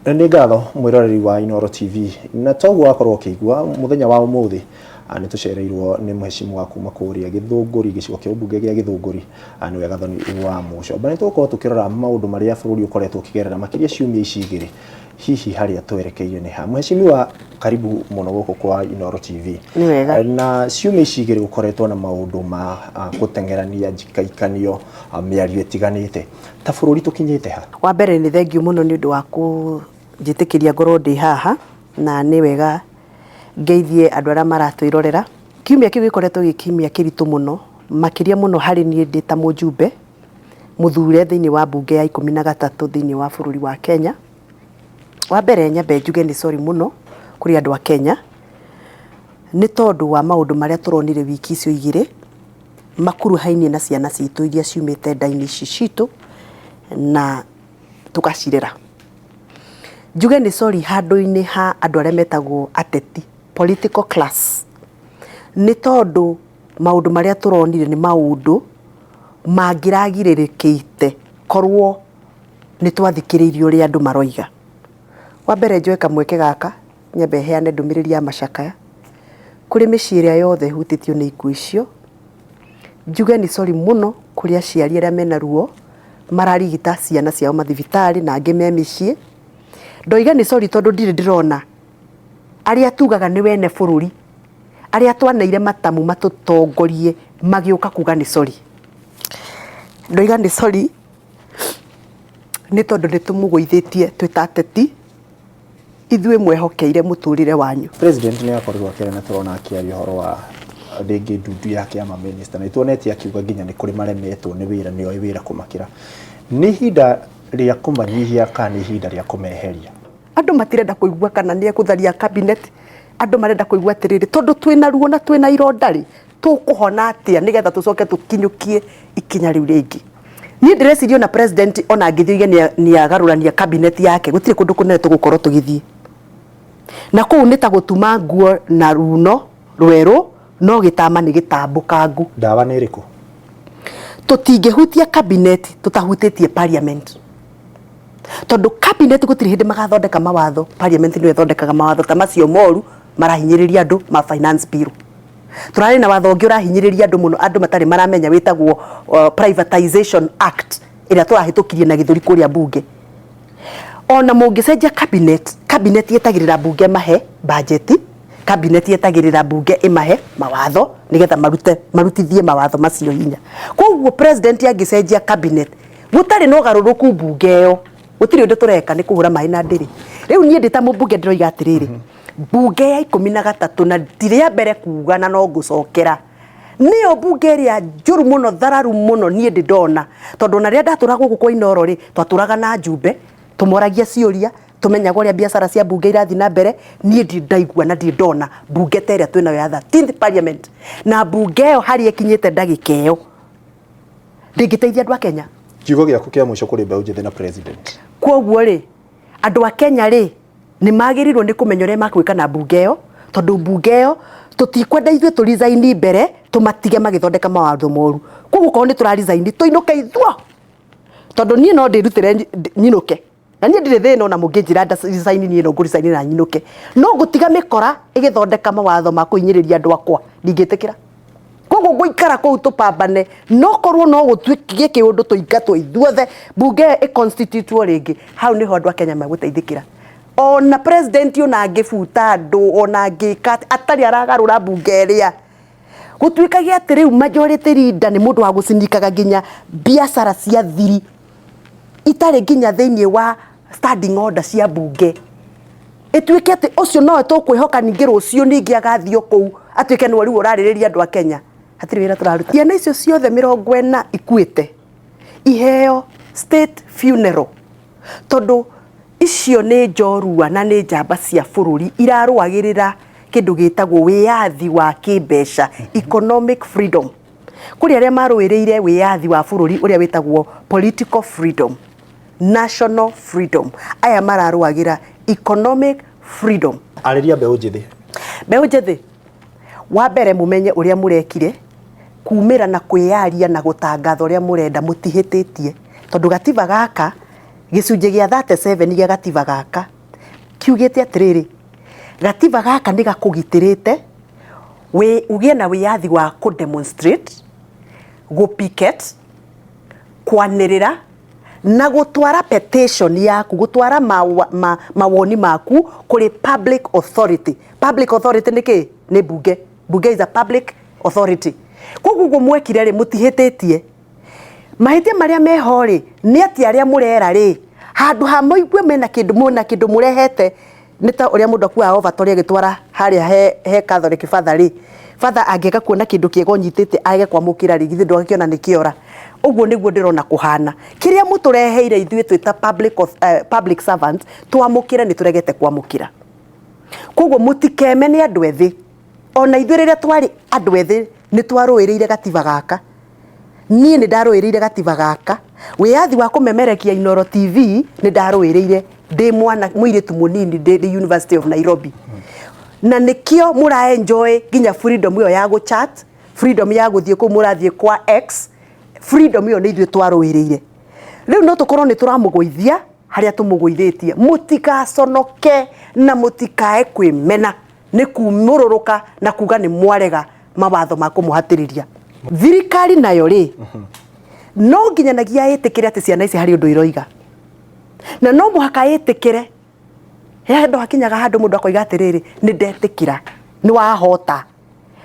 Nĩ ngatho mwĩroreri wa Inooro TV, na toguo wakorwo ũkĩigua mũthenya wa ũmũthĩ nĩ tũcereirwo nĩ mheshimiwa kuma kũrĩa Gĩthũngũri, gĩcigo kĩa ũmbunge gĩa Gĩthũngũri, nĩwe Gathoni wa Mũcomba. Nĩ tũgũkorwo tũkĩrora maũndũ marĩa bũrũri ũkoretwo ũkĩgerera makĩria ciumia ici igĩrĩ, hihi harĩa twerekeire nĩ ha. Mheshimiwa, karibu mũno gũkũ kwa Inooro TV. Nĩ wega. Na ciumia ici igĩrĩ gũkoretwo na maũndũ ma gũteng'erania njikaikanio, mĩario ĩtiganĩte. Ta bũrũri tũkinyĩte ha? Wa mbere nĩ thengiũ mũno nĩ ũndũ wa kũnjĩtĩkĩria ngorwo ndĩ haha, na nĩ wega ngeithie andũ arĩa maratwĩrorera. Kiumia kĩu gĩkoretwo gĩ kiumia kĩritũ mũno, makĩria mũno harĩ niĩ ndĩ ta mũjumbe mũthure thĩinĩ wa mbunge ya 13 thĩinĩ wa bũrũri wa Kenya. Wa mbere nyambe njuge nĩ sorry mũno kũrĩ andũ a Kenya, nĩ tondũ wa maũndũ marĩa tũronire wiki icio igĩrĩ, makuruhainie na ciana citũ iria ciumĩte nda-inĩ ici citũ na tũgacirera. Njuge nĩ sorry handũ-inĩ ha andũ arĩa metagwo ateti, political class, nĩ tondũ maũndũ marĩa tũronire nĩ maũndũ mangĩragirĩrĩkĩte korwo nĩ twathikĩrĩirie ũrĩa andũ maroiga. Wa mbere njoe kamweke gaka nyambe heane ndũmĩrĩri ya macakaya kũrĩ mĩciĩ ĩrĩa yothe ĩhutĩtio nĩ ikuũ icio, njuge nĩ sorry mũno kũrĩ aciari arĩa mena ruo mararigita ciana ciao mathibitarĩ na angĩ me mĩciĩ. Ndoiga nĩ sorry tondũ ndirĩ ndĩrona arĩa tugaga nĩ wene bũrũri, arĩa twaneire matamu matũtongorie magĩũka kuga nĩ sorry. Ndoiga nĩ sorry nĩ tondũ nĩ tũmũgũithĩtie twĩ ta ateti, ithuĩ mwehokeire mũtũrĩre wanyu. President nĩ akorirwo akĩaria na tũrona akĩaria ũhoro wa rĩngĩ ndundu ya kĩama minister, na nĩtuonete akiuga nginya nĩ kũrĩ maremetwo nĩ wĩra, nĩoĩ wĩra kũmakĩra. Nĩ ihinda rĩa kũmanyihia kana nĩ ihinda rĩa kũmeheria? Andũ matirenda kũigua kana nĩ ekũtharia cabinet, andũ marenda kũigua atĩrĩrĩ, tondũ twĩna ruo na twĩna ironda rĩ, tũkũhona atĩa nĩgetha tũcoke tũkinyũkie ikinya rĩu rĩngĩ. Niĩ ndĩreciria ona president ona angĩthiĩ oige nĩ agarũrania cabinet yake, gũtirĩ kũndũ kũnene tũgũkorwo tũgĩthiĩ. Na kũu nĩ ta gũtuma nguo na runo rwerũ, no gĩtama nĩ gĩtambũkangu. Ndawa nĩ ĩrĩkũ? Tũtingĩhutia cabinet tũtahutĩtie parliament. Tondũ cabinet gũtirĩ hĩndĩ magathondeka mawatho, parliament nĩyo ĩthondekaga mawatho ta macio moru marahinyĩrĩria andũ ma finance bill. Tũrarĩ na watho ũngĩ ũrahinyĩrĩria andũ mũno, andũ matarĩ maramenya, wĩtagwo Privatization Act, ĩrĩa tũrahĩtũkirie na gĩthũri kũrĩa mbunge. Ona mũngĩcenjia cabinet, cabinet yetagĩrĩra mbunge mahe budget, cabinet yetagĩrĩra mbunge ĩmahe mawatho nĩgetha marute marutithie mawatho macio hinya. Koguo president angĩcenjia cabinet gũtarĩ na ũgarũrũku mbunge ĩyo, gũtirĩ ũndũ tũreka, nĩ kũhũra maĩ na ndĩrĩ. Rĩu niĩ ndĩ ta mũmbunge ndĩroiga atĩrĩrĩ, mbunge ya 13, na ti rĩa mbere kuga na no ngũcokera, nĩyo mbunge ĩrĩa njũru mũno, thararu mũno niĩ ndĩ ndona, tondũ ona rĩrĩa ndatũraga gũkũ kwa Inooro rĩ, twatũraga na njumbe, tũmoragia ciũria, tũmenyaga ũrĩa biacara cia mbunge irathiĩ na mbere. Niĩ ndirĩ ndaigua na ndirĩ ndona mbunge ta ĩrĩa twĩnayo ya 13th parliament, na mbunge ĩyo harĩa ĩkinyĩte ndagĩka ĩyo ndĩngĩteithia andũ a Kenya. Kiugo gĩaku kĩa mũico kũrĩ mbeũ njĩthĩ na president? Koguo rĩ, andũ a Kenya rĩ, nĩ magĩrĩirwo nĩ kũmenya ũrĩa makwĩka na mbunge ĩyo, tondũ mbunge ĩyo tũtikwenda ithuĩ tũ resign mbere tũmatige magĩthondeka mawatho moru. Koguo korwo nĩ tũra resign, tũinũke ithuo, tondũ niĩ no ndĩrutĩre nyinũke, na niĩ ndirĩ thĩna ona mũngĩnjĩra nda resign, niĩ no ngũ resign na nyinũke, no ngũtiga mĩkora ĩgĩthondeka mawatho ma kũhinyĩrĩria andũ akwa, ndingĩtĩkĩra. Koguo ngũikara kũu tũpambane, no korwo no gũtuĩke kĩũndũ tũingatwo ithuothe, mbunge ĩyo ĩconstitutwo rĩngĩ, hau nĩho andũ a Kenya megũteithĩkĩra. Ona president ona angĩbuta andũ, ona angĩka atarĩ aragarũra mbunge ĩrĩa, gũtuĩkage atĩ rĩu majority leader nĩ mũndũ wa gũcinikaga nginya biacara cia thiri itarĩ nginya thĩinĩ wa standing order cia mbunge, ĩtuĩke atĩ ũcio nowe tũkwĩhoka, ningĩ rũciũ ningĩ agathiĩ o kũu atuĩke nĩwe rĩu ũrarĩrĩria andũ a Kenya, hatirĩ wĩra tũraruta. Ciana icio ciothe 40 ikuĩte iheo state funeral, tondũ icio nĩ njorua na nĩ njamba cia bũrũri irarũagĩrĩra kĩndũ gĩtagwo wĩyathi wa kĩmbeca, economic freedom. Kũrĩ arĩa marũĩrĩire wĩyathi wa bũrũri ũrĩa wĩtagwo political freedom, national freedom, aya mararũagĩra economic freedom. Arĩria mbeũ njĩthĩ. Mbeũ njĩthĩ, wa mbere mũmenye ũrĩa mũrekire kumĩra na kwĩyaria na gũtangatha ũrĩa mũrenda, mũtihĩtĩtie, tondũ gatiba gaka, gĩcunjĩ gĩa 37 gĩa gatiba gaka Kiugĩte atĩrĩrĩ, gatiba gaka nĩ gakũgitĩrĩte wĩ ũgĩe na wĩyathi wa kũ demonstrate, gũ picket, kwanĩrĩra na gũtwara petition yaku, gũtwara mawoni maku kũrĩ public authority. Public authority nĩ kĩ? Nĩ mbunge. Mbunge is a public authority. Koguo ũguo mwekire rĩ, mũtihĩtĩtie. Mahĩtia marĩa meho rĩ, nĩ atĩ arĩa mũrera rĩ, handũ ha mũigue mena kĩndũ, mwĩna kĩndũ mũrehete, nĩ ta ũrĩa mũndũ akuaga ovatori agĩtwara harĩa he Catholic father rĩ, father angĩaga kuona kĩndũ kĩega ũnyitĩte age kwamũkĩra rĩ, githĩ ndwagĩkĩona nĩ kĩora? Ũguo nĩguo ndĩrona kũhana. Kĩrĩa mũtũreheire ithuĩ twĩ ta public servants, twamũkĩre nĩ tũregete kwamũkĩra. Koguo mũtikeme nĩ andũ ethĩ. Ona ithuĩ rĩrĩa twarĩ andũ ethĩ nĩ twarũĩrĩire gatiba gaka. Niĩ nĩ ndarũĩrĩire gatiba gaka. Wĩyathi wa kũmemerekia Inooro TV nĩ ndarũĩrĩire ndĩ mwana mũirĩtu mũnini ndĩ University of Nairobi. Na nĩkĩo mũra enjoy nginya freedom ĩyo ya gũ chat, freedom ya gũthiĩ kũu mũrathiĩ kwa X, freedom ĩyo nĩ ithuĩ twarũĩrĩire. Rĩu no tũkorwo nĩ tũramũgũithia harĩa tũmũgũithĩtie. Mũtigaconoke na mũtikae kwĩmena nĩ kumũrũrũka na kuga nĩ mwarega mawatho ma kũmũhatĩrĩria. Thirikari nayo rĩ, no nginyanagia ĩtĩkĩre atĩ ciana ici harĩ ũndũ iroiga, na no mũhaka ĩtĩkĩre. He handũ hakinyaga handũ mũndũ akoiga atĩrĩrĩ, nĩ ndetĩkĩra, nĩ wahota,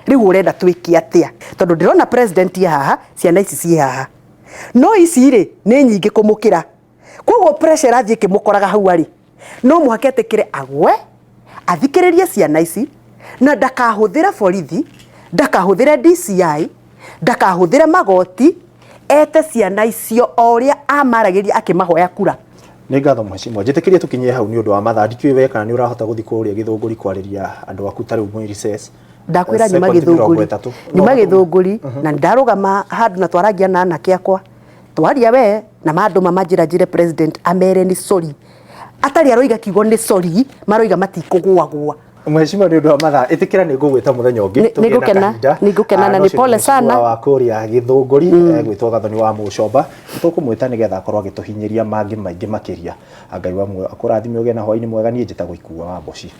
rĩu ũrenda twĩke atĩa? Tondũ ndĩrona president e haha, ciana ici ciĩ haha, no ici rĩ nĩ nyingĩ kũmũkĩra. Koguo pressure ĩrathiĩ ĩkĩmũkoraga hau arĩ, no mũhaka etĩkĩre agwe, athikĩrĩrie ciana ici, na ndakahũthĩre borithi, ndakahũthĩre DCI, ndakahũthĩre magoti, ete ciana icio o ũrĩa amaragĩria akĩmahoya kura. Nĩ ngatho mheshimiwa, njĩtĩkĩrie tũkinyie hau nĩ ũndũ wa mathaa. Ndikĩũĩ we kana nĩ ũrahota gũthiĩ kũrĩa Gĩthũngũri kwarĩria andũ aku ta rĩu mwĩ recess. Ndakwĩra nyuma Sekondi mĩrongo Gĩthũngũri, ĩtatũ. nyuma Gĩthũngũri na ndarũgama handũ na twarangia na anake akwa, twaria we na mandũma manjĩra njĩre president amere nĩ sorry. Atarĩ aroiga kiugo nĩ sorry, maroiga matikũgũagũa. Mheshimiwa, nĩ ũndũ wa mathaa, ĩtĩkĩra nĩ ngũgwĩta mũthenya ũngĩ tũgĩe na Nĩngũkena, kahinda. nĩngũkena na No nĩ ũcio pole mheshimiwa sana. wa kũrĩa Gĩthũngũri, gwĩtwo Gathoni wa Mũcomba. Nĩtũkũmwĩta nĩgetha akorwo agĩtũhinyĩria mangĩ maingĩ makĩria. Ngai wa muoyo akũrathime, ũgĩe na hwaĩ-inĩ mwega. Niĩ njĩtagwo Ikua wa Mboci.